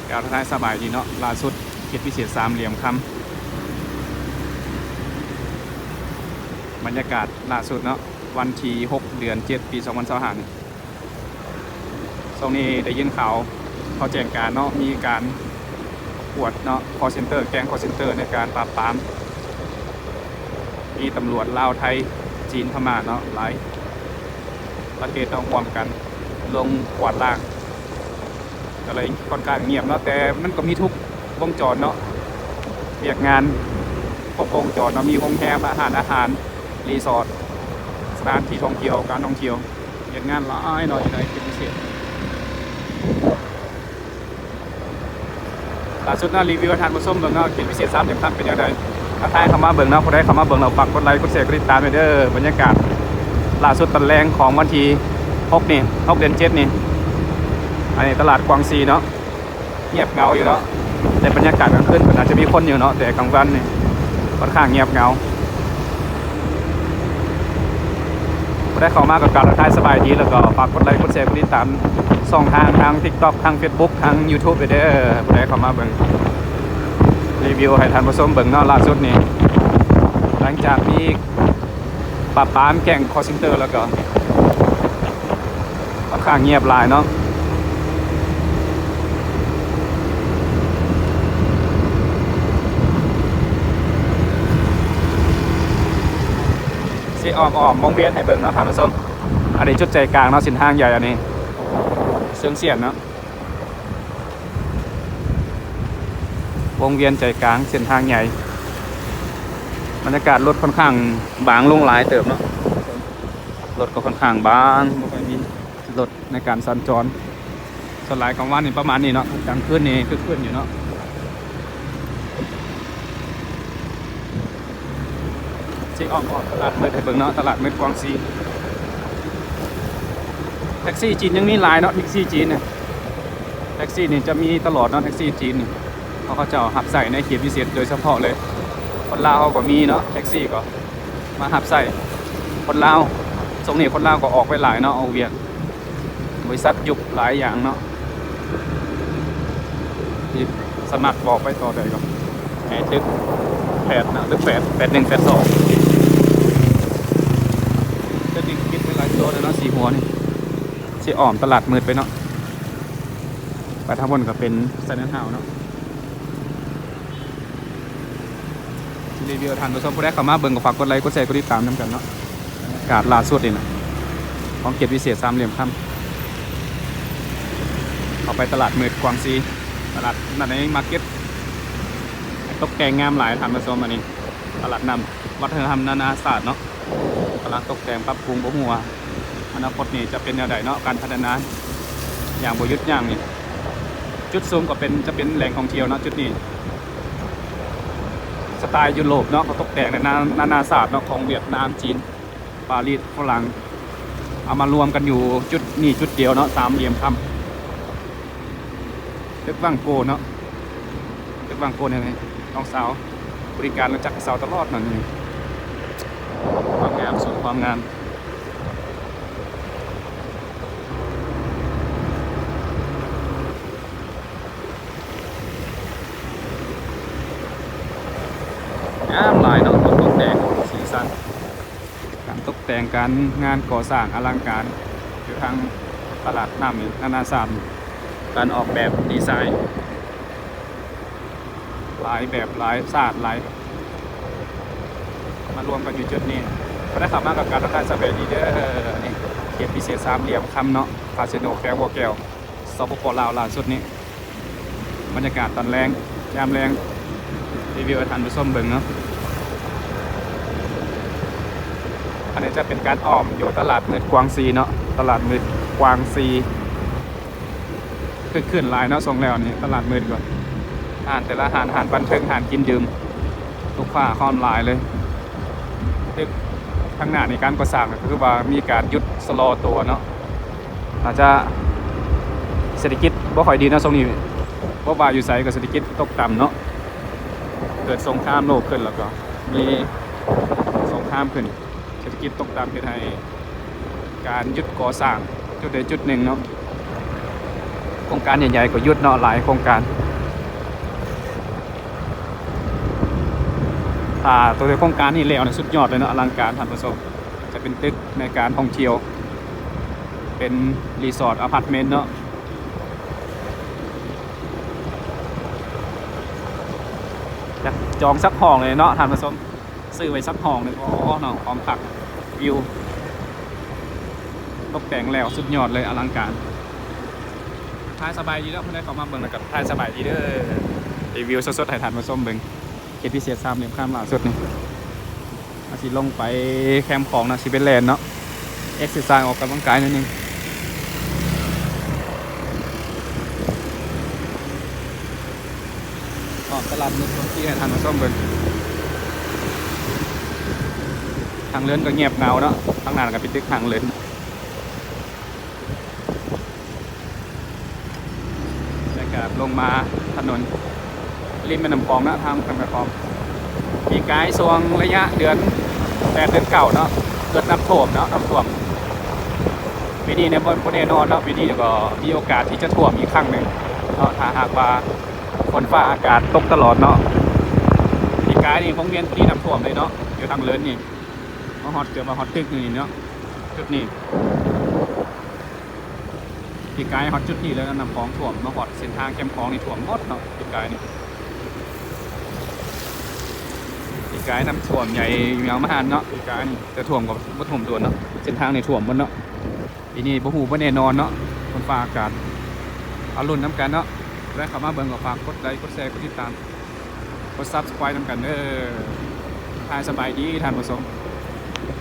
ກ່າວທັກທາຍສະບາຍດີເນາະ, ລ່າສຸດເຂດພິເສດສາມຫຼ່ຽມຄຳ ບັນຍາກາດລ່າສຸດເນາະ ວັນທີຫົກ ເດືອນເຈັດ ປີສອງພັນຊາວຫ້ານີ້. ຊ່ວງນີ້ໄດ້ຍິນຂ່າວເຂົາແຈ້ງການເນາະ ມີການກວດເນາະ call center ແກ້ງ call center ໃນການປາບປາມ ມີຕຳຫຼວດລາວ ໄທ ຈີນ ພະມ້າເນາະ ຫຼາຍປະເທດເນາະ ຮ່ວມກັນລົງກວາດລ້າງ ກໍເລີຍຂ້ອນຂ້າງງຽບເນາະ ແຕ່ມັນກໍມີທຸກວົງຈອນເນາະ ວຽກງານຄົບວົງຈອນເນາະ ມີໂຮງແຮມ ຮ້ານອາຫານ ຣີສອດ ສະຖານທີ່ທ່ອງທ່ຽວ ການທ່ອງທ່ຽວ ວຽກງານຫຼາຍເນາະ ຢູ່ໃນເຂດພິເສດ. ລ່າສຸດເນາະ ຣີວິວໃຫ້ທ່ານຜູ້ຊົມເບິ່ງເນາະ ເຂດພິເສດສາມຫຼ່ຽມຄຳເປັນຈັ່ງໃດ. ທັກທາຍເຂົ້າມາເບິ່ງເນາະ, ຜູ້ໃດເຂົ້າມາເບິ່ງແລ້ວ ຝາກກົດໄລ ກົດແຊ ກົດຕິດຕາມແດ່ເດີ. ບັນຍາກາດລ່າສຸດຕອນແລງຂອງວັນທີຫົກນີ້ ຫົກ ເດືອນເຈັດນີ້ ອັນນີ້ຕະຫຼາດກວາງຊີເນາະ ງຽບເຫງົາຢູ່ເນາະ, ແຕ່ບັນຍາກາດກາງຄືນເພິ່ນອາດຈະມີຄົນຢູ່ເນາະ ແຕ່ກາງວັນນີ້ຂ້ອນຂ້າງງຽບເຫງົາ. ຜູ້ໃດເຂົ້າມາກໍກ່າວທັກທາຍສະບາຍດີ ແລ້ວກໍຝາກກົດໄລ ກົດແຊ ກົດຕິດຕາມຊ່ອງທາງ ທາງ TikTok ທາງ Facebook ທາງ YouTube ເດີ. ຜູ້ໃດເຂົ້າມາເບິ່ງ ຣີວິວໃຫ້ທ່ານຜູ້ຊົມເບິ່ງເນາະ ລ່າສຸດນີ້ ຫຼັງຈາກມີປາບປາມແກ້ງ call center ແລ້ວກໍຂ້ອນຂ້າງງຽບຫຼາຍເນາະ. ຊິອ້ອມໆ ວົງວຽນໃຫ້ເບິ່ງເນາະທ່ານຜູ້ຊົມ. ອັນນີ້ຈຸດໃຈກາງເນາະ ເສັ້ນທາງໃຫຍ່ ອັນນີ້ເຊີງຊຽນເນາະ ວົງວຽນໃຈກາງເສັ້ນທາງໃຫຍ່. ບັນຍາກາດລົດຂ້ອນຂ້າງບາງລົງຫຼາຍເຕີບເນາະ, ລົດກໍຂ້ອນຂ້າງບາງ ບໍ່ຄ່ອຍມີລົດໃນການສັນຈອນ. ສ່ວນຫຼາຍກາງວັນນີ້ປະມານນີ້ເນາະ, ກາງຄືນນີ້ຄຶກຄື້ນຢູ່ເນາະ. ຊິອ້ອມໆ ຕະຫຼາດມືດໃຫ້ເບິ່ງເນາະ, ຕະຫຼາດມືດກວາງຊີ. ແທັກຊີຈີນຍັງມີຫຼາຍເນາະ, ແທັກຊີຈີນນະ, ແທັກຊີນີ້ຈະມີຕະຫຼອດເນາະ, ແທັກຊີຈີນນີ້ ເພາະເຂົາເຈົ້າຮັບໃຊ້ໃນເຂດພິເສດໂດຍສະເພາະເລີຍ. ຄົນລາວເຮົາກໍມີເນາະ, ແທັກຊີກໍມາຮັບໃຊ້ຄົນລາວ. ຊ່ວງນີ້ຄົນລາວກໍອອກໄປຫຼາຍເນາະ, ອອກວຽກ. ບໍລິສັດຍຸບຫຼາຍຢ່າງເນາະ, ທີ່ສະໝັກບອກໄປຕໍ່ໄດ້ກໍໃຫ້ຕຶກແປດນະ, ຕຶກແປດ ແປດໜຶ່ງ ແປດສອງ ຕຶກນີ້ກໍປິດໄປຫຼາຍຕົວແລ້ວເນາະ, ສີ່ຫົວນີ້. ຊິອ້ອມຕະຫຼາດມືດໄປເນາະ, ໄປທາງພຸ້ນກໍເປັນໄຊນາທາວເນາະ. ຣີວິວທ່ານຜູ້ຊົມ ຜູ້ໃດເຂົ້າມາເບິ່ງກໍຝາກກົດໄລ ກົດແຊ ກົດຕິດຕາມນຳກັນເນາະ. ກາດລ່າສຸດນີ້ນະ ຂອງເຂດພິເສດສາມຫຼ່ຽມຄຳ ເຂົ້າໄປຕະຫຼາດມືດກວາງຊີ, ຕະຫຼາດນັ້ນເອງ ມາເກັດ ຕົກແຕ່ງງາມຫຼາຍທ່ານຜູ້ຊົມ. ອັນນີ້ຕະຫຼາດນ້ຳ ວັດທະນະທຳນານາຊາດເນາະ, ກຳລັງຕົກແຕ່ງປັບປຸງ. ບໍ່ຮູ້ວ່າອະນາຄົດນີ້ຈະເປັນແນວໃດເນາະ, ການພັດທະນາຢ່າງບໍ່ຢຸດຢັ້ງນີ້. ຈຸດສຸມກໍເປັນ ຈະເປັນແຫຼ່ງທ່ອງທ່ຽວເນາະ ຈຸດນີ້. ສະໄຕລ໌ຢູໂຣບເນາະ, ເຂົາຕົກແຕ່ງໃນນາ ນານາຊາດເນາະ, ຂອງຫວຽດນາມ, ຈີນ, ປາຣີ, ຝຣັ່ງ ເອົາມາລວມກັນຢູ່ຈຸດນີ້ຈຸດດຽວເນາະ, ສາມຫຼ່ຽມຄຳ. ຕຶກວັງໂກເນາະ, ຕຶກວັງໂກນີ້ນ້ອງສາວບໍລິການ ຮູ້ຈັກສາວຕະຫຼອດເນາະ. ນີ້ຄວາມງາມ ສູນຄວາມງາມ. ງາມຫຼາຍເນາະ, ຕົກແຕ່ງສີສັນ ການຕົກແຕ່ງ ການງານກໍ່ສ້າງອະລັງການ ຢູ່ທາງຕະຫຼາດນ້ຳນີ້ ນານາຊາດ ການອອກແບບດີໄຊຫຼາຍແບບ ຫຼາຍຊາດ ຫຼາຍ ມາລວມກັນຢູ່ຈຸດນີ້. ບໍ່ໄດ້ເຂົ້າມາກັບການທັກທາຍສະບາຍດີເດີ. ນີ້ເຂດພິເສດສາມຫຼ່ຽມຄຳເນາະ, ຄາສິໂນແຂວງບໍ່ແກ້ວ ສປປ ລາວ ລ່າສຸດນີ້ ບັນຍາກາດຕອນແລງ ຍາມແລງ ຣີວິວໃຫ້ທ່ານຜູ້ຊົມເບິ່ງເນາະ. ອັນນີ້ຈະເປັນການອ້ອມຢູ່ຕະຫຼາດມືດກວາງຊີເນາະ, ຕະຫຼາດມືດກວາງຊີ ຄຶກຄື້ນຫຼາຍເນາະ. ຊ່ວງແລ້ວນີ້ຕະຫຼາດມືດກໍ ຮ້ານແຕ່ລະຮ້ານ ຮ້ານບັນເທີງ ຮ້ານກິນດື່ມ ລູກຄ້າຄວາມຫຼາຍເລີຍ. ຕຶກທາງໜ້ານີ້ການກໍ່ສ້າງກໍຄືວ່າມີການຢຸດຊະລໍຕົວເນາະ, ອາດຈະເສດຖະກິດບໍ່ຄ່ອຍດີເນາະຊ່ວງນີ້, ບໍ່ວ່າຢູ່ໃສກໍເສດຖະກິດຕົກຕ່ຳເນາະ. ເກີດສົງຄາມໂລກຂຶ້ນ ແລ້ວກໍມີສົງຄາມຂຶ້ນ ເສດຖະກິດຕົກຕ່ຳ ເຮັດໃຫ້ການຢຸດກໍ່ສ້າງຈຸດໃດຈຸດໜຶ່ງເນາະ, ໂຄງການໃຫຍ່ໆກໍຢຸດເນາະ, ຫຼາຍໂຄງການ ອ່າ ຕົວໂຄງການນີ້ແລ້ວນະ ສຸດຍອດເລີຍເນາະ ອະລັງການທ່ານຜູ້ຊົມ. ຈະເປັນຕຶກໃນການທ່ອງທ່ຽວ ເປັນຣີສອດອາພາດເມັນເນາະ. ຢາກຈອງສັກຫ້ອງເລີຍເນາະທ່ານຜູ້ຊົມ. ຊື້ໄວ້ສັກຫ້ອງໜຶ່ງ ໂອ້ເນາະ ຄວາມຄັກ ວິວຕົກແຕ່ງແລ້ວສຸດຍອດເລີຍ ອະລັງການ. ທັກທາຍສະບາຍດີເດີ ຜູ້ໃດເຂົ້າມາເບິ່ງແລ້ວກໍທັກທາຍສະບາຍດີເດີ. ຣີວິວສົດໆໃຫ້ທ່ານຜູ້ຊົມເບິ່ງ ເຂດພິເສດສາມຫຼ່ຽມຄຳລ່າສຸດນີ້. ເຮົາຊິລົງໄປແຄມຂອງເນາະ ຊິໄປແລ່ນເນາະ ເອັກເຊີໄຊ ອອກກຳລັງກາຍໜ້ອຍໜຶ່ງ. ອ້ອມຕະຫຼາດມືດ ລົງທີ່ໃຫ້ທ່ານຜູ້ຊົມເບິ່ງ. ທາງເດີນກໍງຽບເຫງົາເນາະ ທາງໜ້າກໍເປັນຕຶກທາງເດີນ. ແລ້ວກໍລົງມາຖະໜົນລິມແມ່ນ້ຳຂອງເນາະ ທາງຂ້າມແມ່ນ້ຳຂອງ. ປີກາຍຊ່ວງໄລຍະເດືອນແປດເດືອນເກົ້າເນາະ ເກີດນ້ຳຖ້ວມເນາະ ນ້ຳຖ້ວມ. ປີນີ້ເນຍບໍ່ ບໍ່ແນ່ນອນເນາະ ປີນີ້ກໍມີໂອກາດທີ່ຈະຖ້ວມອີກຄັ້ງໜຶ່ງເນາະ ຖ້າຫາກວ່າຝົນຟ້າອາກາດຕົກຕະຫຼອດເນາະ. ປີກາຍນີ້ໂຮງຮຽນຜູ້ນີ້ນ້ຳຖ້ວມເລີຍເນາະ ຢູ່ທາງເດີນນີ້ ມາຮອດ ເກືອບມາຮອດຕຶກນີ້ເນາະ ຈຸດນີ້. ປີກາຍຮອດຈຸດນີ້ແລ້ວ ນ້ຳຂອງຖ້ວມມາຮອດເສັ້ນທາງແຄມຂອງນີ້ຖ້ວມໝົດເນາະ ປີກາຍນີ້. ປີກາຍນ້ຳຖ້ວມໃຫຍ່ຢູ່ຍາວມານານເນາະ ປີກາຍນີ້ ແຕ່ຖ້ວມກໍບໍ່ຖ້ວມໂດນເນາະ ເສັ້ນທາງນີ້ຖ້ວມໝົດເນາະ. ປີນີ້ບໍ່ຮູ້ ບໍ່ແນ່ນອນເນາະ ຝົນຟ້າອາກາດ ມາລຸ້ນນຳກັນເນາະ. ຜູ້ໃດເຂົ້າມາເບິ່ງກໍຝາກກົດໄລ ກົດແຊ ກົດຕິດຕາມ ກົດ Subscribe ນຳກັນເດີ. ທັກທາຍສະບາຍດີທ່ານຜູ້ຊົມ.